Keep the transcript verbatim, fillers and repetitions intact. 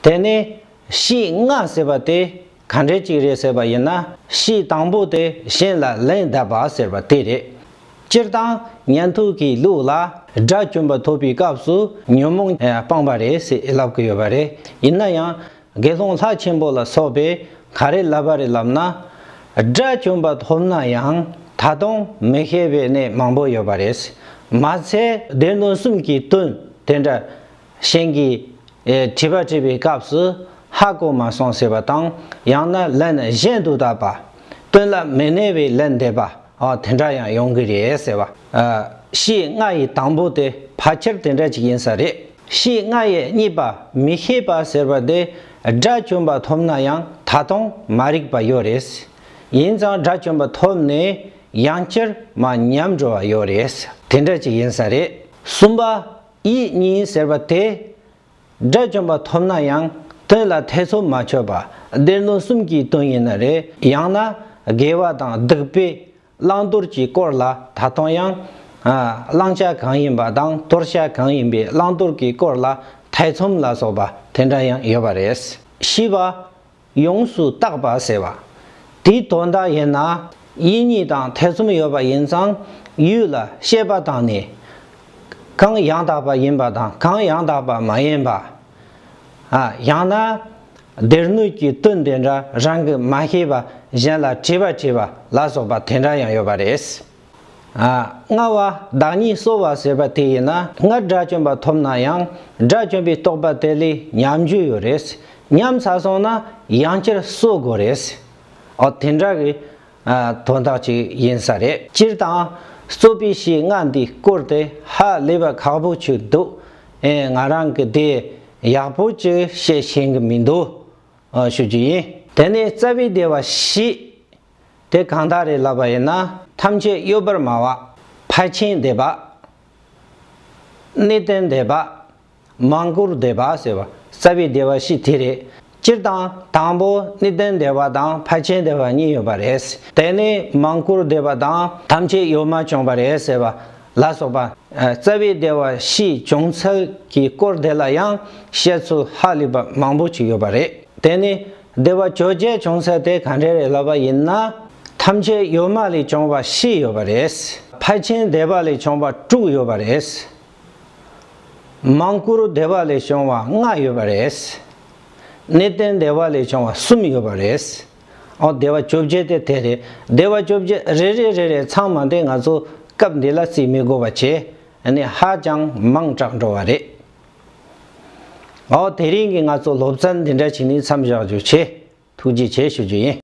དེ་ནས་གཤིས་ལྔ་ཟེར་བ་དེ་ག་འདྲ་ཅིག་རེད་ཟེར་བ་ཡིན་ན། གཤིས་དང་པོ་དེ་གཞན་ལ་ལན་གདབ་པ་ཟེར་བ་དེ་རེད། སྤྱིར་བཏང་ཉན་ཐོས་ཀྱི་ལུགས་ལ་དགྲ་བཅོམ་པ་ཐོབ་པའི་སྐབས་སུ་ཉོན་མོངས་སྤངས་པ་རེད་ཟེར་ལབ་ཀྱི་ཡོད་པ་རེད། ཡིན་ན་ཡང་དགེ་སློང་ལྷ་ཆེན་པོ་ལ་སོགས་པས་ག་རེ་ལབ་པ་རེད་ལབ་ན། དགྲ་བཅོམ་པ་ཐོབ་ན་ཡང་ད་དུང་མི་ཤེས་པའི་གནས་མང་པོ་ཡོད་པ་རེད། མ་ཚད་སྡེ་སྣོད་གསུམ་གྱི་དོན་དེ་འདྲ་གཞན་གྱིས་ཨེ་དྲི་བ་དྲིས་པའི་སྐབས་སུ་ཧ་གོ་མ་སོང་ཟེར་བ་དང་། ཡང་ན་ལན་གཞན་དུ་བཏབ་པ། དོན་ལ་མི་གནས་པའི་ལན་འདེབས་པ། ཨོ་དེ་འདྲ་ཡང་ཡོང་གི་རེད་ཟེར་བ། ཨ་གཤིས་ལྔ་ཡི་དང་པོ་དེ་ཕལ་ཆེར་དེ་འདྲ་ཅིག་ཡིན་ས་རེད། གཤིས་ལྔ་ཡི་གཉིས་པ་མི་ཤེས་པ་ཟེར་བ་དེ་དགྲ་བཅོམ་པ་ཐོབ་ན་ཡང་ད་དུང་མ་རིག་པ་ཡོད་རེད། ཡིན་ཙང་དགྲ་བཅོམ་པ་ཐོབ་ནས་ཡང་བསྐྱར་མ་ཉམས་འགྲོ་བ་ཡོད་རེད། དེ་འདྲ་ཅིག་ཡིན་ས་རེད། གསུམ་པ་ཡིད་གཉིས་ཟེར་བ་དེ། དགྲ་བཅོམ་པ་ཐོབ་ན་ཡང་དོན་ལ་ཐེ་ཚོམ་མ་ཆོད་པ། སྡེ་སྣོད་གསུམ་གྱི་དོན་ཡིན་ན་རེད། ཡང་ན་དགེ་བ་དང་སྡིག་པའི་བླང་དོར་གྱི་སྐོར་ལ་ད་དུང་ཡང་ཨ་བླང་བྱ་གང་ཡིན་པ་དང་དོར་བྱ་གང་ཡིན་པའི་བླང་དོར་གྱི་སྐོར་ལ་ཐེ་ཚོམ་ལ་སོགས་པ་དེ་འདྲ་ཡང་ཡོད་པ་རེད། བཞི་པ། ཡོངས་སུ་བརྟགས་པ་ཟེར་བ། དེའི་དོན་དག་ཡིན་ན་ཡིད་གཉིས་དང་ཐེ་ཚོམ་ཡོད་པ་ཡིན་ཙང་ཡུལ་ལ་ཤེས་པ་དང་ནི། གང་ཡང་དག་པ་ཡིན་པ་དང་གང་ཡང་དག་པ་མ་ཡིན་པ། ཨ་ཡང་ན་སྡེ་སྣོད་ཀྱི་དོན་དེ་འདྲ་རང་གིས་མ་ཤེས་པ་གཞན་ལ་དྲི་བ་དྲིས་པ་ལ་སོགས་པ་དེ་འདྲ་ཡང་ཡོད་པ་རེད། ཨ་ལྔ་བ་བདག་ཉིད་གསོ་བ་ཟེར་བ་དེ་ཡིན་ན། སྔར་དགྲ་བཅོམ་པ་ཐོབ་ན་ཡང་དགྲ་བཅོམ་པའི་རྟོགས་པ་དེ་ལས་ཉམས་རྒྱུ་ཡོད་རེད། ཉམས་ཚར་སོང་ན་ཡང་བསྐྱར་གསོ་དགོས་རེད། ཨོ་དེ་འདྲ་གི་ཨ་དོན་དག་ཅིག་ཡིན་ས་རེད། སྤྱིར་བཏང་རྩོད་པའི་གཞི་ལྔ་འདིའི་སྐོར་དེ་ཧ་ལས་པ་ཁག་པོ་ཅིག་འདུག་ཨེ་ང་རང་གིས་དེ་ཡག་པོ་ཅིག་བཤད་ཤེས་ཀྱི་མི་འདུག་ཨ་ཞུ་རྒྱུ་ཡིན། དེ་ནས་རྩ་བའི་བདེ་བ་བཞི་དེ་གང་དག་རེད་ལབ་པ་ཡིན་ན། ཐམས་ཅད་གཡོ་བར་སྨྲ་བ། ཕར་ཕྱིན་བདེ་བ། གནས་བརྟན་བདེ་བ། མང་བཀུར་བདེ་བ་ཟེར་བ། རྩ་བའི་བདེ་བ་བཞི་དེ་རེད། སྤྱིར་བཏང་དང་པོ་གནས་བརྟན་བདེ་བ་དང་ཕར་ཕྱིན་བདེ་བ་གཉིས་ཡོད་པ་རེད། དེ་ནས་མང་བཀུར་བདེ་བ་དང་ཐམས་ཅད་གཡོ་མ་བྱུང་བ་རེད་ཟེར་བ་ལ་སོགས་པ། ཨ་རྩ་བའི་བདེ་བ་བཞིའི་བྱུང་ཚུལ་གྱི་སྐོར་དེ་ལ་ཡང་བཤད་ཚུལ་ཧ་ལས་པ་མང་པོ་ཅིག་ཡོད་པ་རེད། དེ་ནས་བདེ་བ་བཅོ་བརྒྱད་བྱུང་ཚུལ་དེ་ག་འདྲ་རེད་ལབ་པ་ཡིན་ན། ཐམས་ཅད་གཡོ་མ་ལས་བྱུང་བ་བཞི་ཡོད་པ་རེད། ཕར་ཕྱིན་བདེ་བ་ལས་བྱུང་བ་དྲུག་ཡོད་པ་རེད། མང་བཀུར་བདེ་བ་ལས་བྱུང་བ་ལྔ་ཡོད་པ་རེད། གནས་བརྟན་བདེ་བ་ལས་བྱུང་བ་གསུམ་ཡོད་པ་རེད། ཨོ་བདེ་བ་བཅོ་བརྒྱད་དེ་དེ་རེད། བདེ་བ་བཅོ་བརྒྱད་རེ་རེ་རེ་རེ་ཚང་མ་དེ་ང་ཚོ་སྐབས་འདི་ལ་རྩིས་མི་དགོས་པ་བྱས་ནས་ཧ་ཅང་མང་དྲགས་འགྲོ་བ་རེད། ཨོ་དེ་རིང་གི་ང་ཚོ་སློབ་ཚན་འདི་འདྲ་བྱས་ནས་མཚམས་བཞག་རྒྱུ་བྱས། ཐུགས་རྗེ་ཆེ་ཞུ་རྒྱུ་ཡིན།